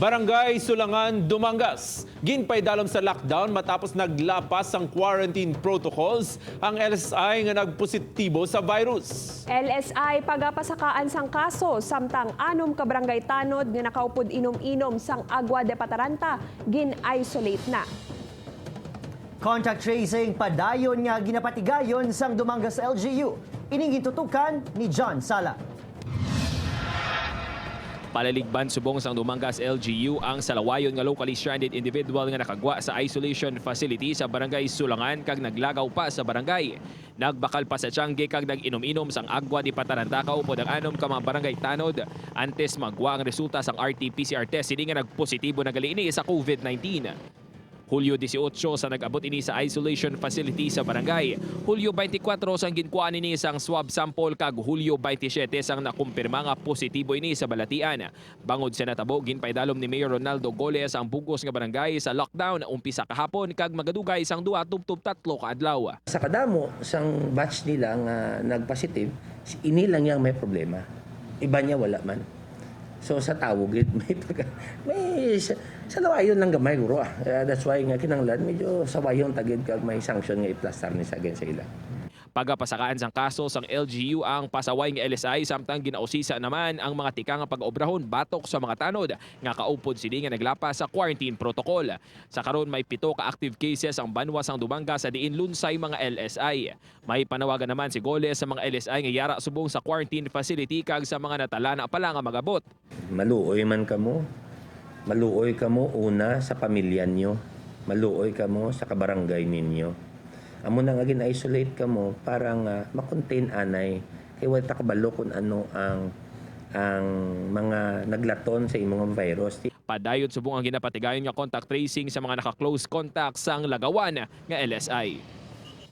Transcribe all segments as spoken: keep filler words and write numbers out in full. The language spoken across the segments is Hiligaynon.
Barangay Sulangan, Dumangas, ginpaidalom sa lockdown matapos naglapas sang quarantine protocols ang L S I nga nagpositibo sa virus. L S I pagapasakaan sang kaso, samtang anom ka barangay tanod nga nakaupod inom-inom sang Agua de Pataranta gin-isolate na. Contact tracing padayon nga ginapatigayon sang Dumangas L G U. Ining gintutukan ni John Sala. Palaligban subong sang Dumangas L G U ang salawayon nga locally stranded individual nga nakagwa sa isolation facility sa Barangay Sulangan kag naglagaw pa sa barangay. Nagbakal pa sa tiyangge kag nag-inom-inom sang agwa di pataranta kaupod ang anom ka mga barangay tanod antes magwa ang resulta sang R T P C R test sini nga nagpositibo na gali ini sa COVID nineteen. Hulyo dieciocho sa nag-abot ini sa isolation facility sa barangay. Hulyo twenty-four sang ginkuhaan ini sang swab sample kag Hulyo twenty-seven sang nakumpirma nga positibo ini sa balatian. Bangod sa natabo, ginpaidalom ni Mayor Ronaldo Goles ang bug-os nga barangay sa lockdown umpisa kahapon kag magadugay sang duha tubtob tatlo ka adlaw. Sa kadamo sang batch nila nga nag-positive, ini lang yang may problema. Iba niya wala man. So sa tawo gid may pagka, may sa, sa lawayon lang gamay guro ah. Kaya that's why nga kinahanglan medyo sawayon ta gid kag may sanction nga iplastar ni sa against sa ila. Pagapasakaan sang kaso sang L G U ang pasaway nga L S I samtang ginausisa naman ang mga tika nga pag-obrahon batok sa mga tanod nga kaupod sini nga naglapas sa quarantine protocol. Sa karon may pito ka active cases ang banwa sang Dumangas sa diin lunsay mga L S I. May panawagan naman si Goles sa mga L S I nga yara subong sa quarantine facility kag sa mga natalana pa lang nga mag-abot. Maluoy man kamo. Maluoy kamo una sa pamilya nyo. Maluoy kamo sa kabarangay ninyo. Amo na nga gin-isolate kamo para nga ma-contain anay kay wala ta kabalo kung ano ang ang mga naglaton sa imong virus. Padayon subong ang ginapatigayon nga contact tracing sa mga naka-close contact sang lagawan nga L S I.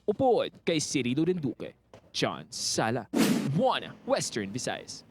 Upod kay Sirido Renduque, John Sala, One Western Visayas.